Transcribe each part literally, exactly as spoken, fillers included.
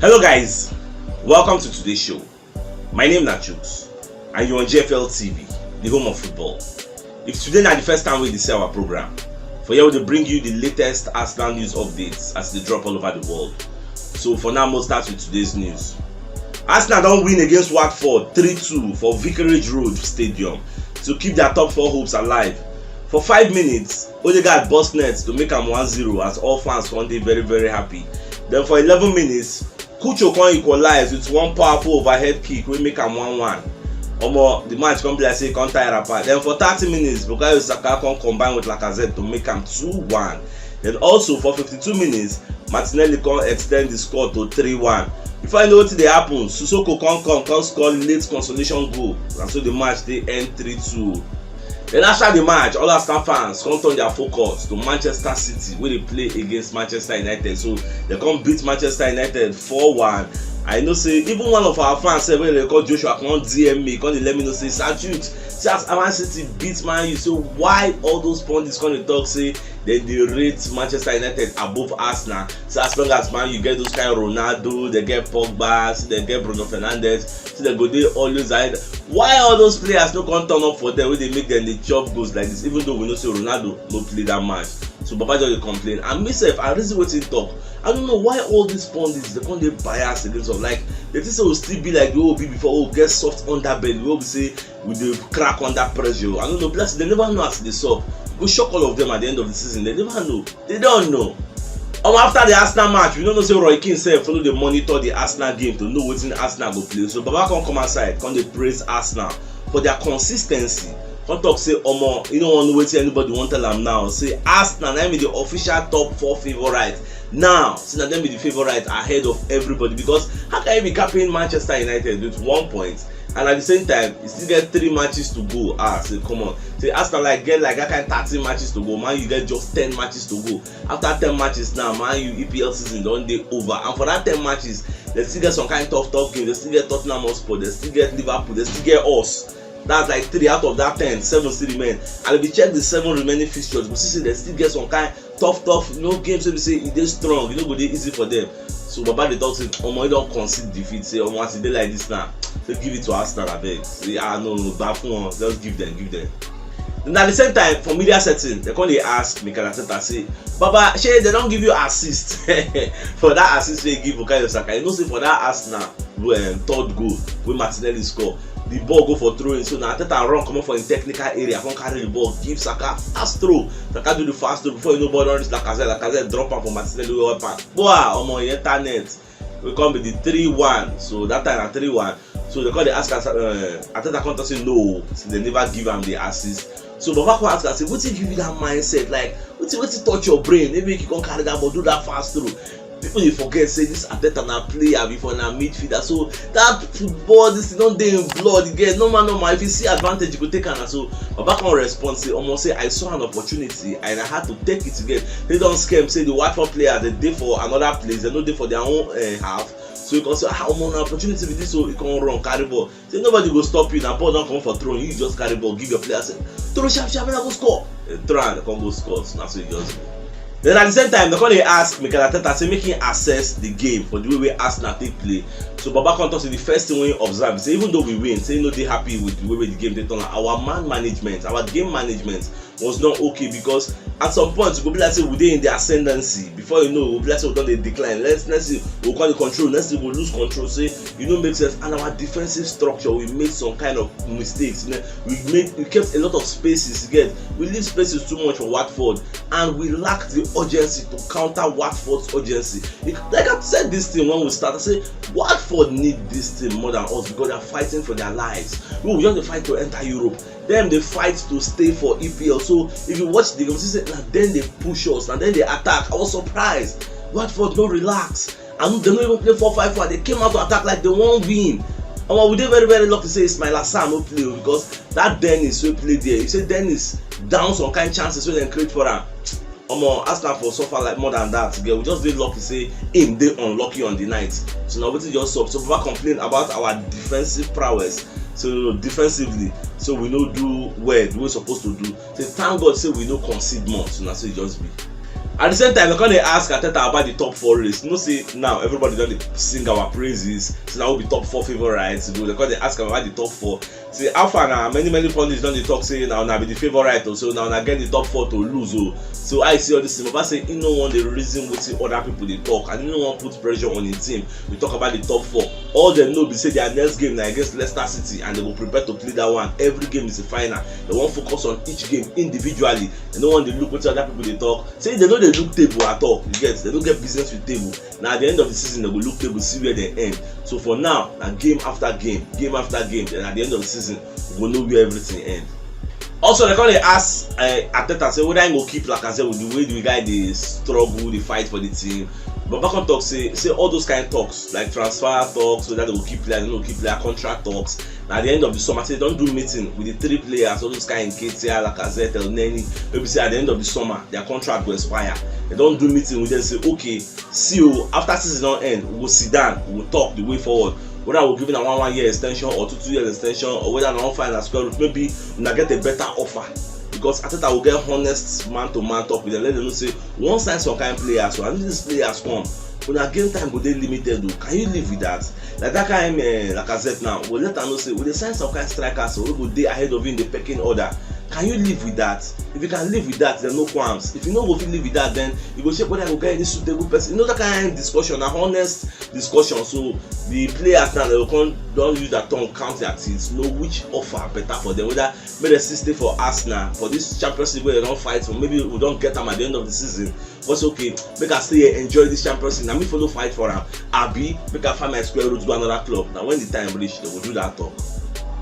Hello guys, welcome to today's show. My name na Chuks and you're on G F L T V, the home of football. If today na the first time wey you dey see our program, for here we dey bring you the latest Arsenal news updates as they drop all over the world. So for now, we'll start with today's news. Arsenal don win against Watford three two for Vicarage Road Stadium to keep their top four hopes alive. For five minutes, Odegaard burst net to make am one zero as all fans come dey very very happy. Then for eleven minutes, Cucho come equalize with one powerful overhead kick wey make am one one. Omo, the match come be like say e come tie wrapper. Then for thirty minutes, Bukayo Saka come combine with Lacazette to make am two one. Then also for fifty-two minutes, Martinelli come extend the score to three one. Before you know wetin dey happen, Sissoko come come come score late consolation goal, and so the match dey end three two. Then after the match, all Arsenal fans come turn their focus to Manchester City wey dey play against Manchester United. So they come beat Manchester United four one. I know say even one of our fans sef wey dey call Joshua come D M me, come dey let me know say, "Sir Chuks, see as Man City beat Man U, so why all those pundits come dey talk say dem dey rate Manchester United above Arsenal? So as long as Man U get those kind Ronaldo, they get Pogba, see they get Bruno Fernandes, see they go dey always ahead. Why all those players no come turn up for them wey dey make them dey chop goals like this, even though we know say Ronaldo no play that match?" So Baba just dey complain. And me sef, I reason wetin he talk. I don't know why all these pundits dey come dey bias against us. Like, they think say we still be like the way we be before, we get soft underbelly, wey we say we dey crack under pressure. I don't know, plus they never know as e dey sup. Go shock all of them at the end of the season. They never know. They don't know. Um, after the Arsenal match, we don't know say Roy Keane sef follow dey monitor the Arsenal game to know wetin Arsenal go play. So Baba come come outside, come dey praise Arsenal for their consistency. Come talk say, omo, you don't want to know wetin anybody want tell am now. Say Arsenal na im be the official top four favourite now. Say na dem be the favourite ahead of everybody, because how can you be capping Manchester United with one point and at the same time you still get three matches to go? Ah, say come on. Say Arsenal like get like that kind thirteen matches to go. Man U get just ten matches to go. After ten matches now, Man U E P L season don dey over, and for that ten matches, they still get some kind tough tough games. They still get Tottenham Hotspur, they still get Liverpool, they still get us. That's like three out of that ten, seven still remain. And if you check the seven remaining fixtures, you see say they still get some kind tough tough, you know, games wey be say e dey strong, e no go dey easy for them. So Baba dey talk say, omo, he don concede defeat. Say, omo, as e dey like this now, say give it to Arsenal abeg. Say, ah, no, no, bad fun, just give them, give them. And at the same time, for media setting, they come dey ask Mikel Arteta say, "Baba, shey they don give you assist for that assist wey you give Bukayo Saka?" You know say for that Arsenal um, third goal wey Martinelli score, the ball go for throw in. So na Arteta run comot for im technical area, come carry the ball, give Saka fast throw. Saka do the fast throw, before you know, ball don reach Lacazette. Lacazette drop am for Martinelli wey wipe am. Boa, omo, e enter net. We come be the three one. So that time na three one. So they come dey ask us, uh, Arteta come talk say no, say they never give am the assist. So Baba come ask us say, wetin give you that mindset? Like, wetin, wetin touch your brain? Maybe you come carry that ball, do that fast throw. People dey forget say this Arteta na player before, na midfielder. So that football, this thing don dey im blood. You get, normal normal, if you see advantage, you go take am. Na so Baba come respond say, omo, say I saw an opportunity and I had to take it. You get, they don scam say the Watford players, they dey for another place, they no dey for their own uh, half. So you can say, ah, omo, na opportunity be this, so you can run, carry ball. Say nobody go stop you. Na ball don come for throw, you just carry ball, give your player, say, "Throw sharp sharp, I go score." They throw and they come go score. So na so e just be. Then at the same time, they come dey ask Mikel Arteta say make him assess the game for the way wey Arsenal take play. So Baba come talk say the first thing wey he observe, say even though we win, say he no dey happy with the way wey the game take turn out. Our man management, our game management was not okay, because at some point e go be like say we dey in the ascendancy. Before you know, e go be like say we don dey decline. Let's, next thing we go come dey control, next thing we go lose control. Say e no make sense. And our defensive structure, we made some kind of mistakes. You know, we made, we kept a lot of spaces. You get, we leave spaces too much for Watford, and we lack the urgency to counter Watford's urgency. It, like I said this thing when we start, I say Watford need this thing more than us, because they are fighting for their lives. We will just dey fight to enter Europe. Dem dey fight to stay for E P L. So if you watch the game, you see say na dem dey push us, na dem dey attack. I was surprised. Watford no relax. And dem no even play four five four. They came out to attack like they wan win. Omo, we dey very very lucky say Ismaila Sarr no play o, because that Dennis wey play there, you say Dennis down some kind chances wey dem create for am. Omo, Arsenal for suffer like more than that. Girl, we just dey lucky say him dey unlucky on the night. So na wetin just sup. So Baba complain about our defensive prowess. So defensively, so we no do well the way we suppose to do. Say thank God say we no concede more. So na so e just be. At the same time, they come dey ask Arteta about the top four race. You know say now everybody don dey sing our praises. Say na we be top four favourites. You know, they come dey ask am about the top four. Say how far na many many pundits don dey talk say na una be the favourite o, so na una get the top four to lose o. So I see all this thing. Baba say he no wan dey reason wetin other people dey talk, and he no wan put pressure on him team. We talk about the top four. All dem know be say their next game na against Leicester City, and they go prepare to play that one. Every game is a final. They wan focus on each game individually. They no wan dey look wetin other people dey talk. Say they no dey look table at all. You get? They no get business with table. Na at the end of the season, they go look table, see where they end. So for now, na game after game, game after game. Then at the end of the season, we go know where everything end. Also, they come dey ask uh, Arteta say whether he go keep Lacazette with the way the guy dey struggle, dey fight for the team. Baba come talk say say all those kind talks, like transfer talks, whether they go keep player, they no go keep player, contract talks. Na at the end of the summer, say they don do meeting with the three players, all those kind Nketiah, Lacazette, Elneny. Wey be say at the end of the summer, their contract go expire. They don do meeting with them, say okay, see o, after season don end, we go sit down, we go talk the way forward. Whether we go give na one one year extension or two two years extension, or whether na one final square root, maybe una get a better offer. Because Arteta go get honest man to man talk with them, let them know say we wan sign some kind players, so and if these players come, una game time go dey limited o. Can you live with that? Like that kind uh, Lacazette now, we let am know say we dey sign some kind strikers, so we go dey ahead of you in the pecking order. Can you live with that? If you can live with that, then no qualms. If you no go fit live with that, then you go check whether you go get any suitable person. You know that kind of discussion, na honest discussion. So the players now, they go come don use their tongue, count their teeth, know which offer better for them. Whether make dem still stay for Arsenal for this Champions League wey dem don fight for, maybe we don get am at the end of the season. But okay, make I stay here, enjoy this Champions League. Na me follow fight for am. Abi make I find my square root, go another club. Na when the time reach, they go do that talk.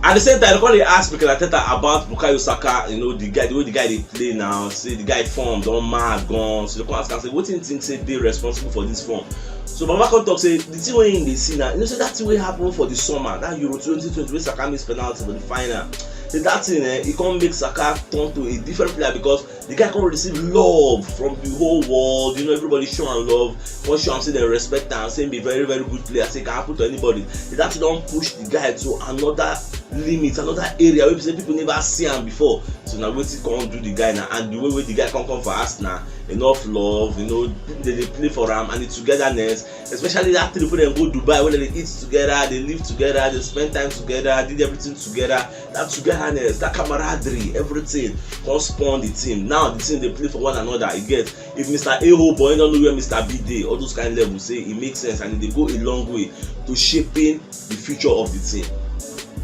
At the same time, they come dey ask Mikel Arteta about Bukayo Saka. You know the guy, the way the guy dey play now. Say the guy form don mad gone. So they come ask am say wetin he think say dey responsible for this form. So Baba come talk say the thing wey he dey see now, you know say that thing wey happen for the summer, that Euro twenty twenty wey Saka miss penalty for the final. Say that thing eh, e come make Saka turn to a different player because the guy come receive love from the whole world. You know, everybody show am love. Come show am say dem respect am, say he be very very good player, say he can happen to anybody. Say that thing don push the guy to another limit, another area wey be say people never see am before. So na wetin come do the guy na, and the way wey the guy come come for Arsenal, enough love, you know, people dey dey play for am, and the togetherness, especially that trip wey dem go Dubai, wey dem dey eat together, dey live together, dey spend time together, did everything together. That togetherness, that camaraderie, everything come spawn the team. Now the team dey play for one another. You get? If Mister A hope but he no know where Mister B dey, all those kind levels, say e make sense and e dey go a long way to shaping the future of the team.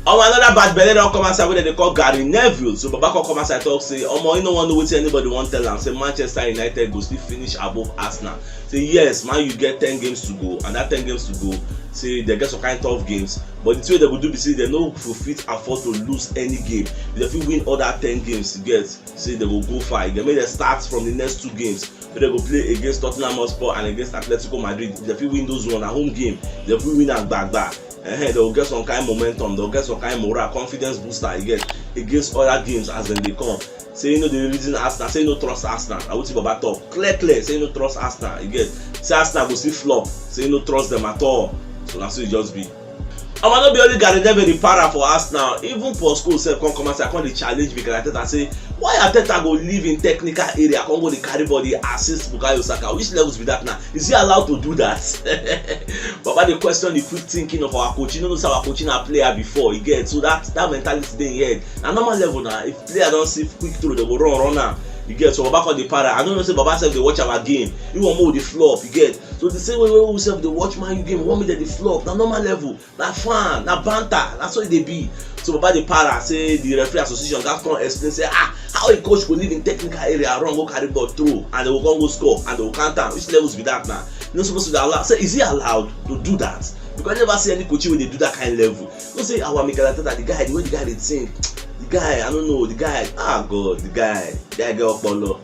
Omo, another bad belle don come outside wey dem dey call Gary Neville. So Baba come come outside talk say omo, he no wan know wetin anybody wan tell am, say Manchester United go still finish above Arsenal. Say yes, Man U get ten games to go, and that ten games to go, say they get some kind tough games, but the thing wey dem go do be say dem no go fit afford to lose any game. If dem fit win all that ten games, you get, say dem go go far. Dem make dem start from the next two games wey dem go play against Tottenham Hotspur and against Atletico Madrid. If dem fit win those one, na home game, dem fit win am gbagba. Eh, dem go get some kind momentum, dem go get some kind morale, confidence booster, you get, against other games as dem dey come. Say you no dey reason Arsenal, say you no trust Arsenal. Na wetin Baba talk clear clear, say you no trust Arsenal, you get. Say Arsenal go still flop, say you no trust them at all. So na so e just be. Omo, no be only Gary Neville dey para for Arsenal, even Paul Scholes sef come come outside, come dey challenge Mikel Arteta, say why Arteta go leave in technical area, come go dey carry body assist Bukayo Saka? Which levels be that now? Is he allowed to do that? Baba dey question the quick thinking of our coach. You no know say our coach na player before, you get, so that that mentality dey in head. Na normal level na, if player don see quick throw, dem go run run am. You get? So Baba come dey para. I no know say Baba sef dey watch our game. He wan make we dey flop, you get? So the same way wey we sef dey watch Man U game, we wan make dem dey flop. Na normal level. Na fan, na banter, na so e dey be. So Baba dey para say the referee association gats come explain say ah, how a coach go leave in technical area, run go carry ball throw, and dem go come go score and dem go count am? Which levels be that na? You no suppose to dey allow. Say is he allowed to do that? Because I never see any coach wey dey do that kind level. You know say our Mikel Arteta, the guy, the way the guy dey think, the guy, I no know, the guy, ah God, the guy, the guy get opolo.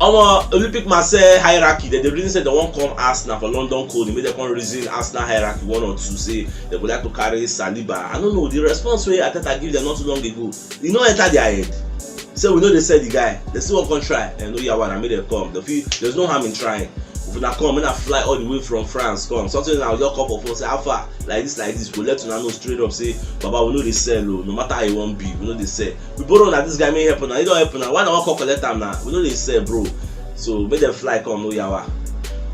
Omo, Olympic Marseille hierarchy, dem dey reason say dem wan come Arsenal for London cold, make dem come reason Arsenal hierarchy one or two, say dem go like to carry Saliba. I no know, the response wey Arteta give dem not too long ago, e no enter their head. Say we no dey sell the guy, dem still wan come try. Eh, no yawa na, make dem come. Dem fit, there's no harm in trying. If una come, make una fly all the way from France come. Something na your cup of phone, say how far, like this, like this, go let una know straight up say Baba, we no dey sell o, no matter how e wan be, we no dey sell. We borrow na this guy, make e help una, e don help una, why una wan come collect am na? We no dey sell, bro. So make dem fly come, no yawa.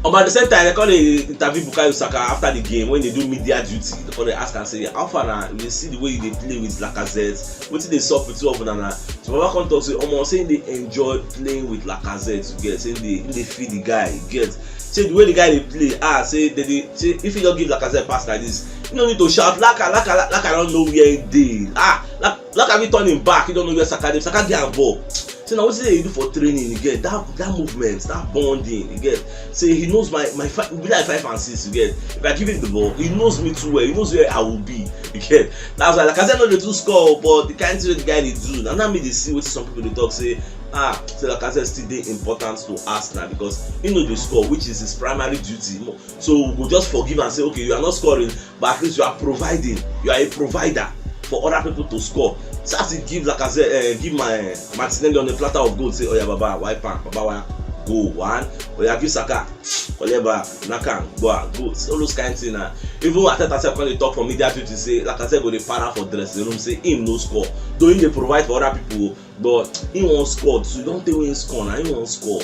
Um, at the same time, they come dey interview Bukayo Saka after the game when they do media duty. They come dey ask am say, "How far na? We see the way you dey play with Lacazette. Wetin dey sup with two of una na?" So Baba come talk say, "Omo, say they enjoy playing with Lacazette, you get? Say they, they feel the guy, you get? Say the way the guy dey play, ah, say they dey, say if he just give Lacazette pass like this, he no need to shout, 'Laka, Laka, Laka, Laka don't know where he dey. Ah, Laka, Laka fit turn him back, he don't know where Saka dey. Saka get am ball.'" Say na wetin they do for training, you get? That, that movement, that bonding, you get? Say he knows my, my fi-, we be like five and six, you get? If I give him the ball, he knows me too well. He knows where I will be, you get? That's why, like I said, no dey too score, but the kind thing wey the guy dey do, na na me dey see wetin some people dey talk say, ah, say Lacazette still dey important to Arsenal because he no dey score, which is his primary duty. So we go just forgive and say, "Okay, you are not scoring, but at least you are providing. You are a provider for other people to score." So as he give Lacazette, uh, give my, uh, Martinelli on a platter of gold, say, "Oh yeah, Baba, wipe am, Baba, why go one? Oh yeah, give Saka, collect ball, knock am, go out, go." So all those kind thing na. Even Arteta sef come dey talk for media duty say Lacazette go dey para for dressing room, say him no score. Though he dey provide for other people, but he wan score too. Don't tell him score na, he wan score.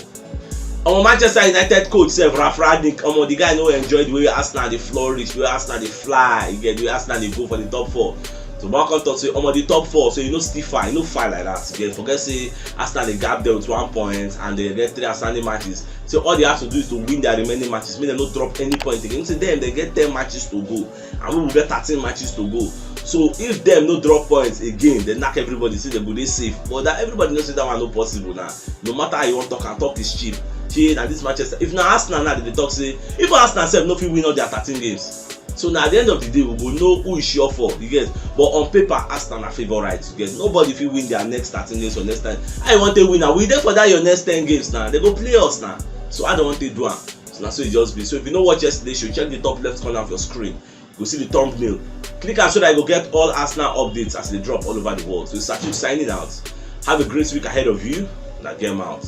Omo, Manchester United coach sef, Ralf Rangnick, omo, the guy no enjoy the way Arsenal dey flourish, the way Arsenal dey fly, you get, the way Arsenal dey go for the top four. So Baba come talk say, omo, the top four, so you no still fine, you no fine like that. You get, forget say Arsenal dey gap them with one point and they get three outstanding matches. So all they have to do is to win their remaining matches, make dem no drop any point again. Say them, they get ten matches to go, and we will get thirteen matches to go. So if them no drop points again, they knock everybody, say they go dey safe. But that, everybody know say that one no possible now. No matter how you wan talk am, talk is cheap. Shey na this Manchester, if na Arsenal now, they dey talk say even Arsenal sef no fit win all their thirteen games. So na at the end of the day, we go know who is sure for, you get. But on paper, Arsenal na favourite, you get. Nobody fit win their next thirteen games or next time. How you wan take win am? We dey for that your next ten games now. They go play us now. So I don't want to do am. So na so e just be. So if you no watch yesterday show, check the top left corner of your screen. You go see the thumbnail. Click am so that you go get all Arsenal updates as they drop all over the world. So Sachi signing out. Have a great week ahead of you. Na game out.